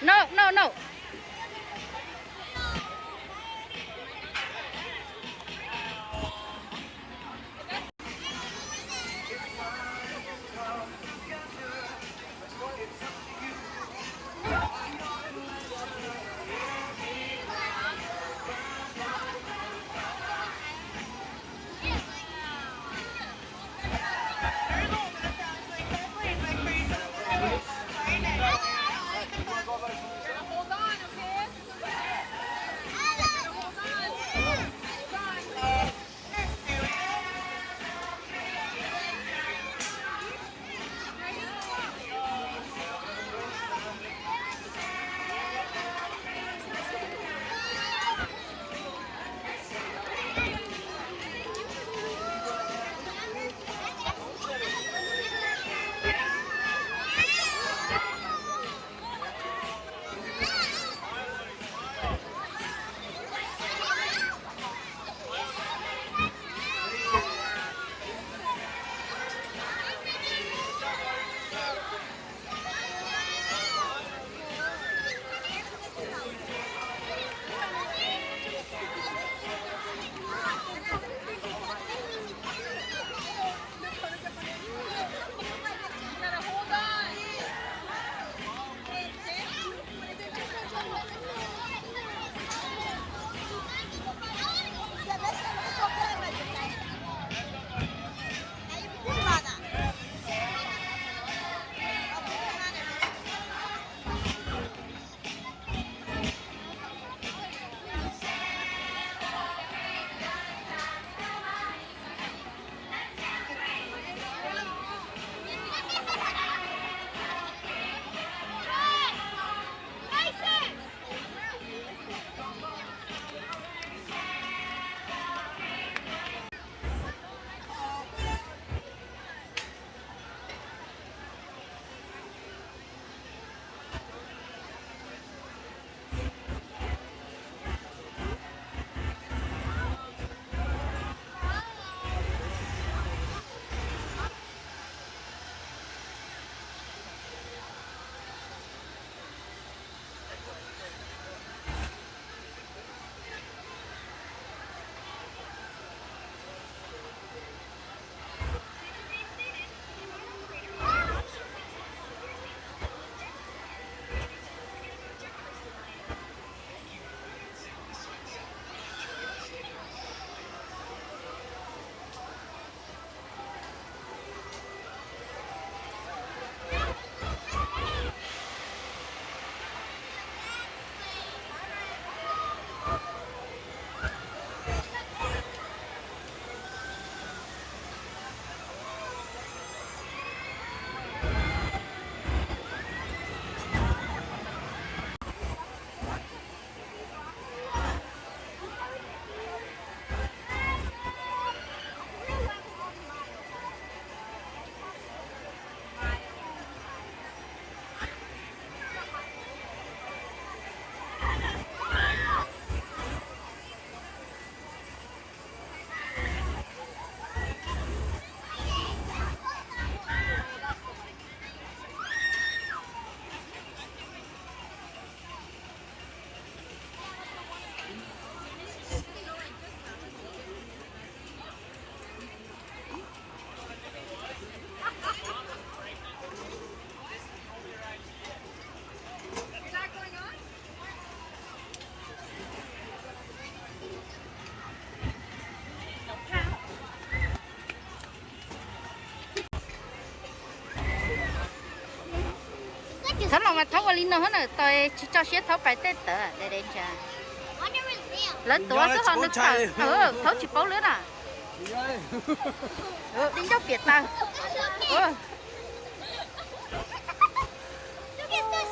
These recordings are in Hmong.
No, no, no. Thaub los mas thaub ua li no na, tsis tso siab thaub pais tej tawv. Lawv tuav xwb ho nws tawm, thaub tsis paub lwb na. Di ncauj piam taw.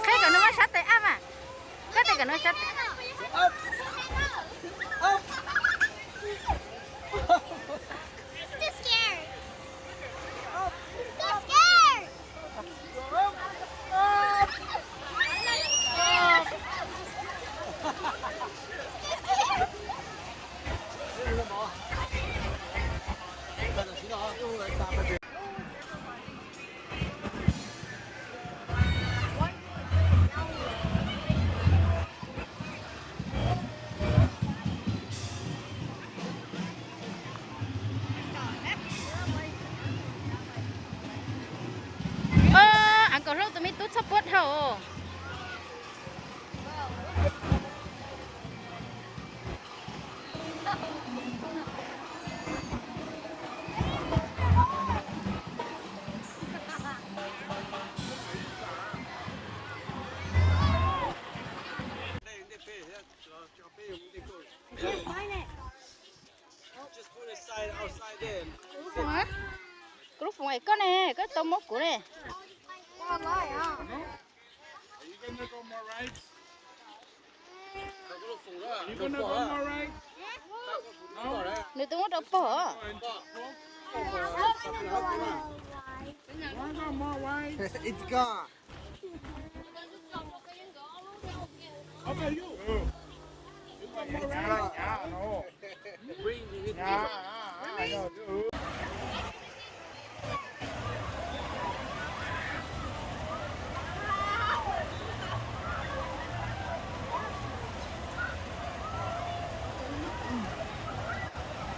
Qheb kom nws muab sab tes ab mas. Qheb tes kom nws sab tes. Kuv lub foos es koj ne, koj tau muab kuv ne. Nws twb muab rau pog. It's gone.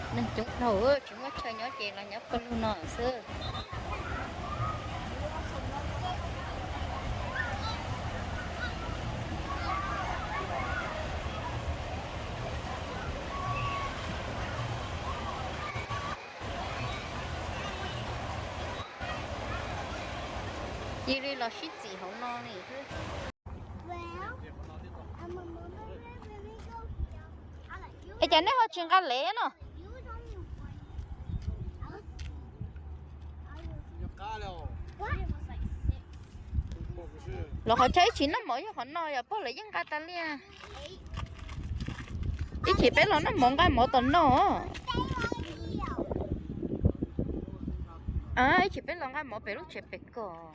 Neeg coob dhau, tsis muaj chaw nyob ces los nyob pawg lug no xwb. Cia li los sib txim hauv no li. Es cas nej ho tsis nqa lev no? Los qhov chaw ib tsis noj mov yog qhov no yom, pog lawv yeej nqa tas li. Ib chim peb los noj mov nqa mov tom no. Ib chim peb los nqa mov pem lub tsev pem kom.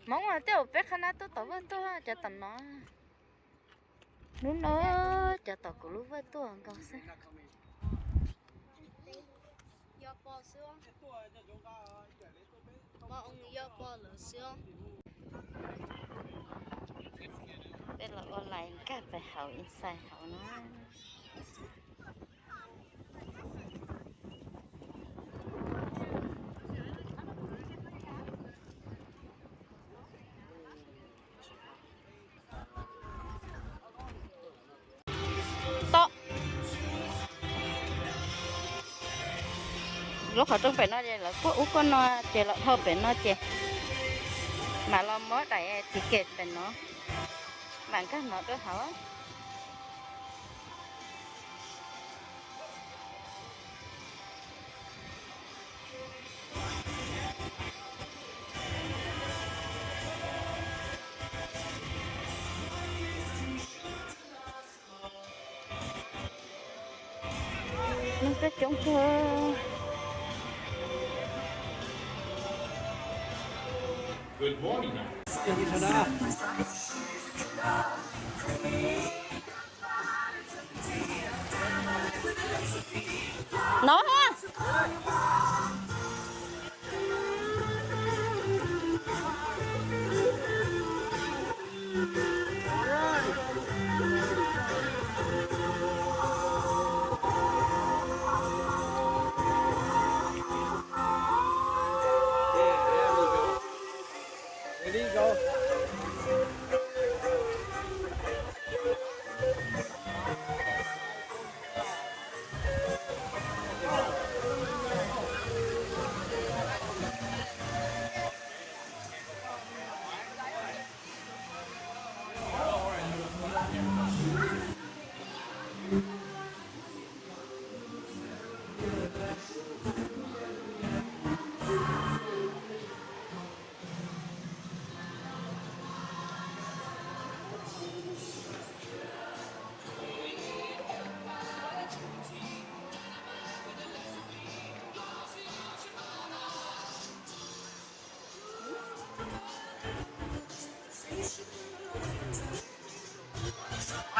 Hmoob tej uas peb qhab nab tuaj tom vaj tuaj cov tom no. Hnub no cov tom kuv lub vaj tuaj nkaus xwb. Peb los ua lais nkag pais hauv inside hauv na. Tom lub qhov rooj pem no ces lawv kuaj ub kuaj no ces los dhau pem no ces mam los muab daim ticket pem no, mam nkag no rau hauv. Neeg coob kawg. No ha.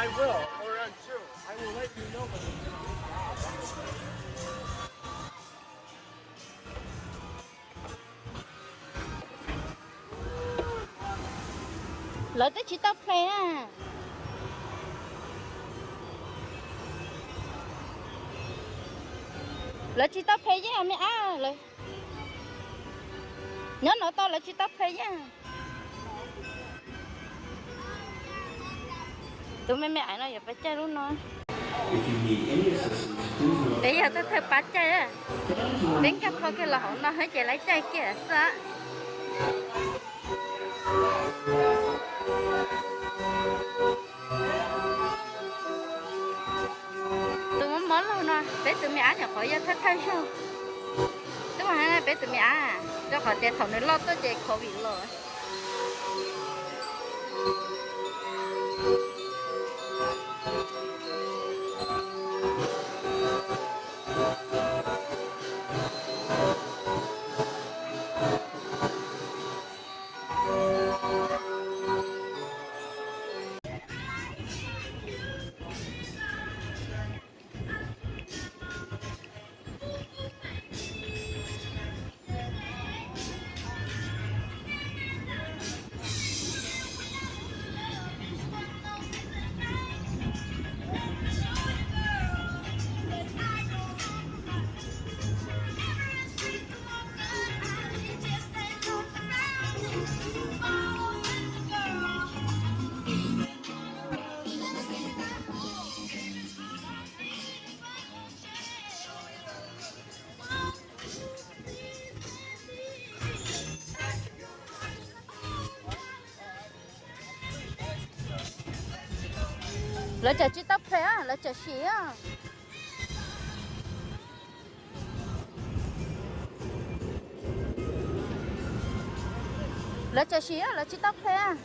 I will, or until. I will let you know when it's Lawv twb tsis tau play na. Lawv tsis tau play yeej me ab. Nyob no tau lawv tsis tau play yeej. Tus me me aiv no yuav pab caij lub no. Peb yog thawj thawj pab caij, peb nkag plho kiag los hauv no ces lawv caij kiag xwb. Tus mob mob laug no, peb tus me ab nyuam qhuav yog thawj thawj zaug. Twb mas peb tus me ab, rau qhov tias thaum nws loj tuaj ces covid los. Lawv tseem tsis tau play, lawv tseem sim. Lawv tseem sim, lawv tsis tau play.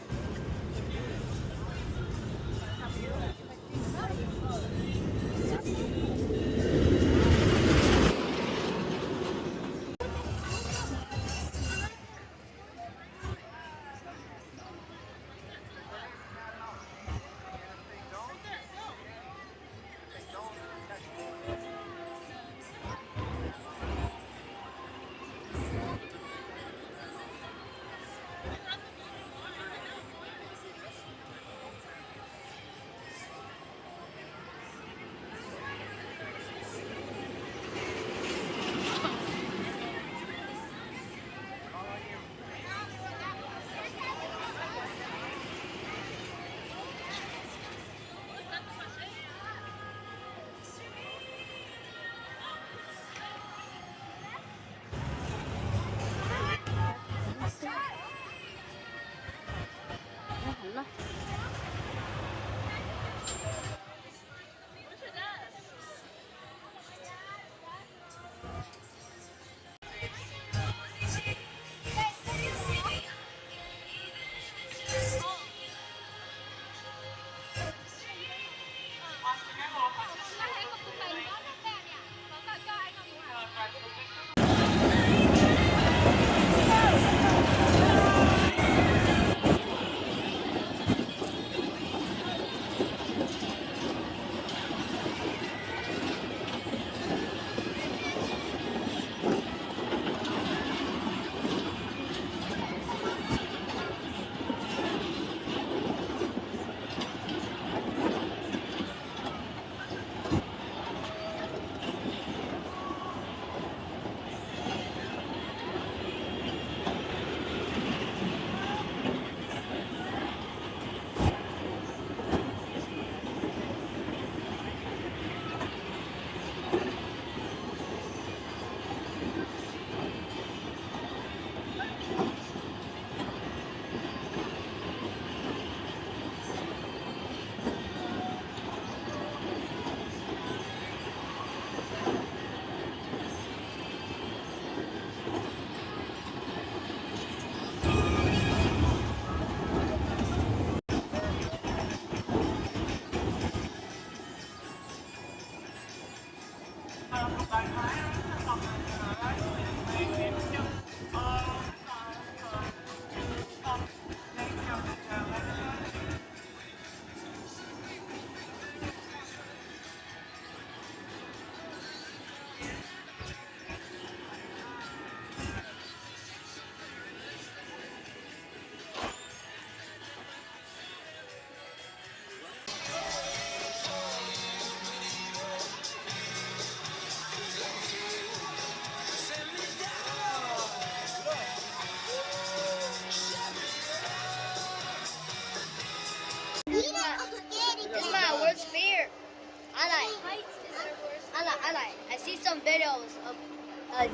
Txhob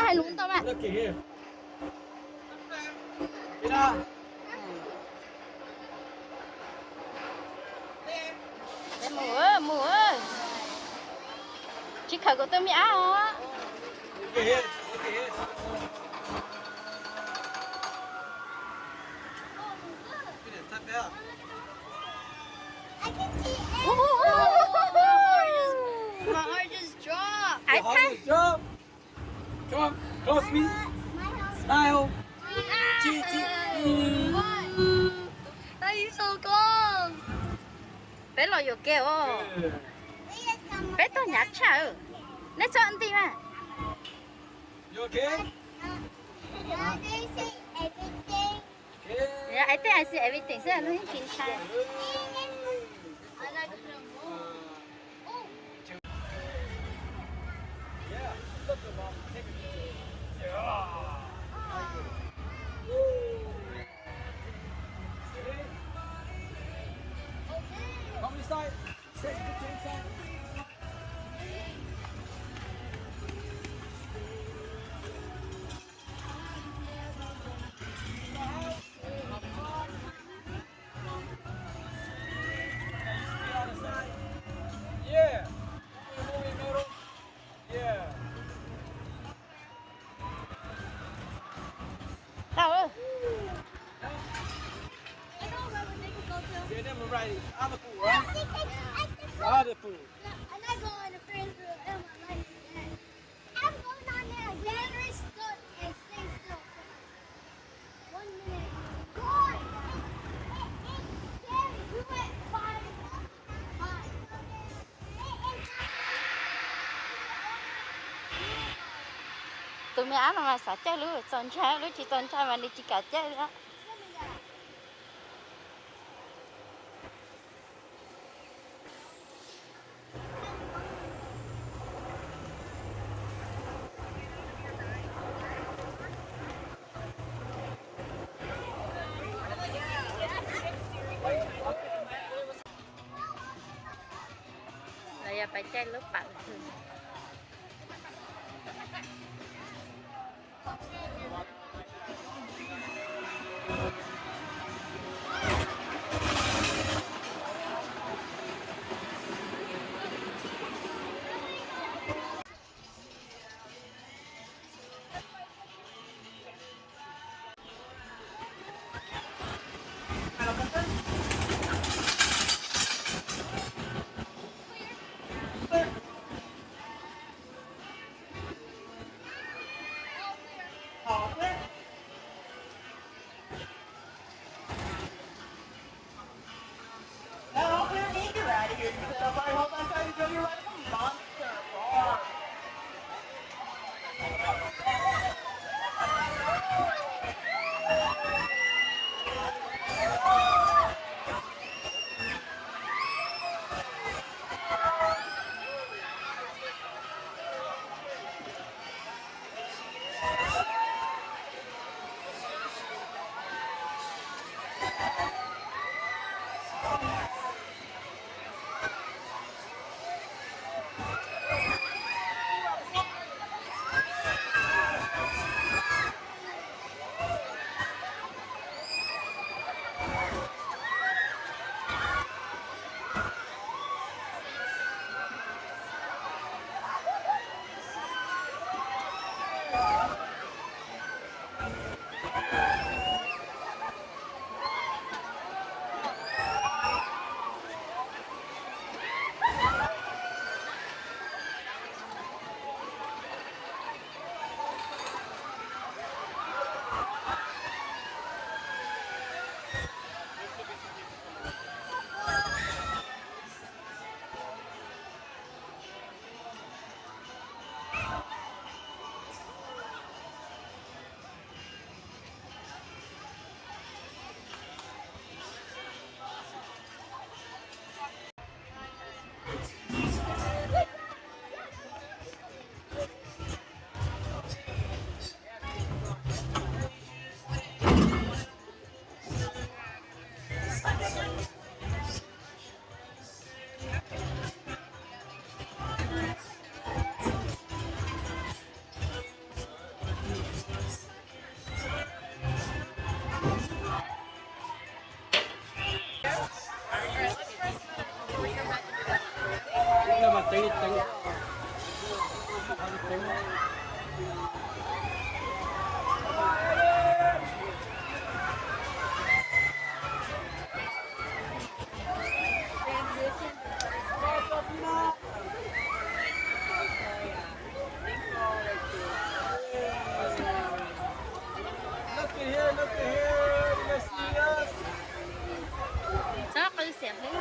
hais lus ntau mas. Mus, mus. Tsis khawm kuv tus me ab os. My heart just dropped. Ai, Trump, Trump, close me. Smile. Chi, chi. Why are you so close? Peb los yuam kev os. Peb tuaj hnyav tshaj. Nej txhob nti mas. You okay? Yeah, I think I see everything xwb, lub yeej tsis ntshai. Tau. Tus me ab no mas xav caij lub txaus ntshai, lub tsis txaus ntshai mas nws tsis kam caij li. Los yog pais caij lub pawm. Txhob qw xiam peb.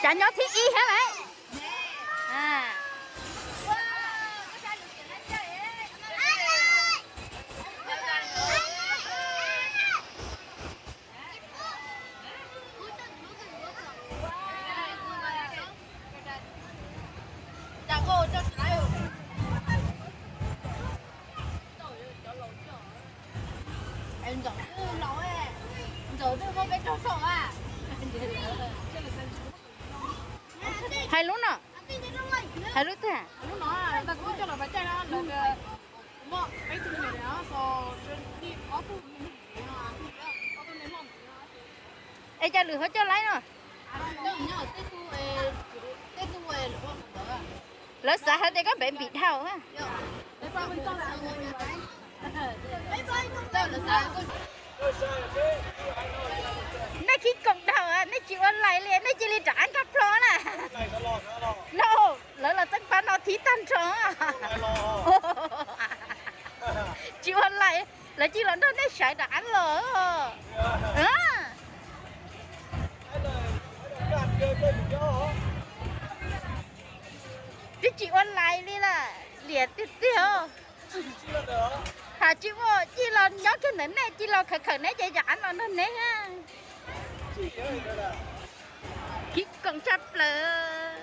Cov nyob thib ib thiab lawm. Ntxawm twb laus, Ntxawm twb muab peb raug saum a. Hais lub no, hais lub twg? Es cas lwm ho coj laib no? Lawv xav hais tias koj npe npim dhau. Nej khib koom dhau, nej tsis ua lais li, nej cia li rov qab nkag plho na. No, lawv los txeeb pab no thib tag nrho. Tsis ua lais, lawv cia los nrog nej sawv rov qab los. Twb tsis ua lais li lawm, liam tiag tiag. Has tsis ua, cia los nyob kiag ntawm nej, cia los khawm khawm neb ces rov qab los nrog neb. Khib koom tshaj plaws.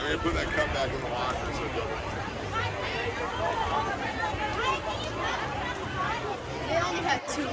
They put that cup back in the locker so it doesn't. They only had two.